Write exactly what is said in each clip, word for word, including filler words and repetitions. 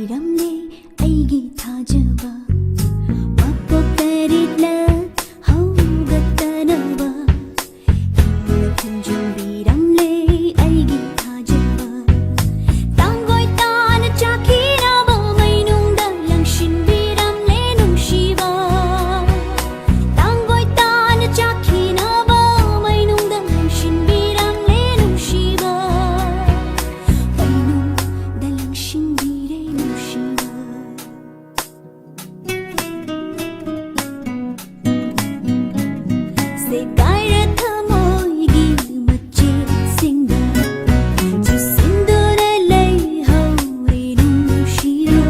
ꯄꯤꯔꯝꯂꯦ ꯑꯩꯒꯤ ꯊꯥꯖꯕ꯫ ꯃꯄꯣꯛ ꯇꯔꯦꯠꯂꯛ ꯍꯧꯒꯠꯇꯅꯕ ꯍꯤꯡꯅ ꯈꯨꯝꯖꯤꯟꯕꯤꯔꯝꯂꯦ ꯑꯩꯒꯤ ꯊꯥꯖꯕ꯫ ꯇꯥꯡꯒꯣꯏ ꯇꯥꯅ ꯆꯥꯛꯈꯤꯅꯕ ꯃꯩꯅꯨꯡꯗ ꯂꯪꯁꯤꯟꯕꯤꯔꯝꯂꯦ ꯅꯨꯡꯁꯤꯕ꯫ ꯇꯥꯡꯒꯣꯏ ꯇꯥꯅ ꯆꯥꯛꯈꯤꯅꯕ ꯃꯩꯅꯨꯡꯗ ꯂꯪꯁꯤꯟꯕꯤꯔꯝꯂꯦ ꯅꯨꯡꯁꯤꯕ꯫ ꯃꯩꯅꯨꯡꯗ ꯂꯪꯁꯤꯟꯕꯤꯔꯦ ꯅꯨꯡꯁꯤꯕ꯫ ꯁꯦꯒꯥꯏꯔ ꯊꯃꯣꯏꯒꯤ ꯃꯆꯦꯠꯁꯤꯡꯗ ꯆꯨꯁꯤꯟꯗꯨꯅ ꯂꯩꯍꯧꯔꯦ ꯅꯨꯡꯁꯤꯕ꯫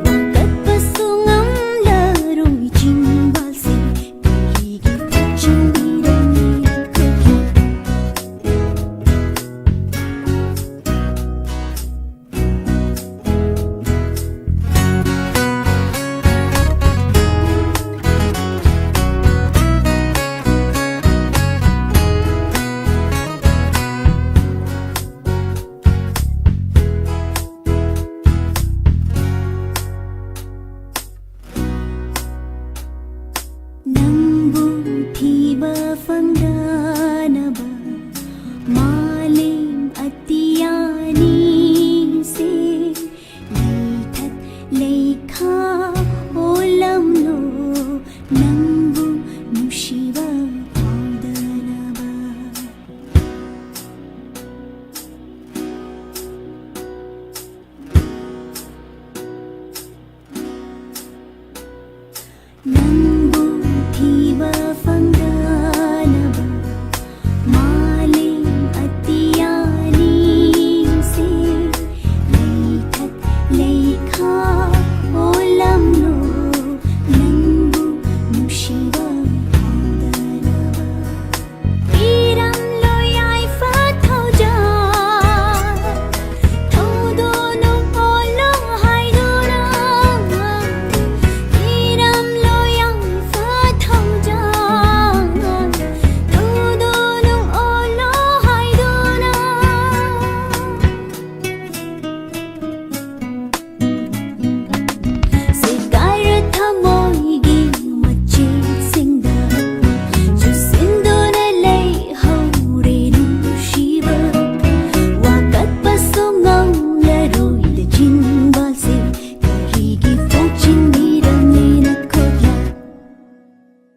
ꯋꯥꯀꯠꯄꯁꯨ ꯉꯝꯂꯔꯣꯏ ꯆꯤꯡꯕꯥꯜꯁꯤꯡ ꯀꯔꯤꯒꯤ ꯆꯤꯡꯕꯤꯔꯝꯃꯤ? ꯅꯪꯕꯨ ꯊꯤꯕ ꯐꯪꯗꯅꯕ ꯃꯥꯂꯦꯝ ꯑꯇꯤꯌꯥꯅꯤꯁꯦ ꯂꯩꯊꯛ ꯂꯩꯈꯥ ꯑꯣꯜꯂꯝꯂꯣ ꯅꯪꯕꯨ ꯅꯨꯡꯁꯤꯕ ꯐꯥꯎꯗꯅꯕ꯫ ꯅꯪ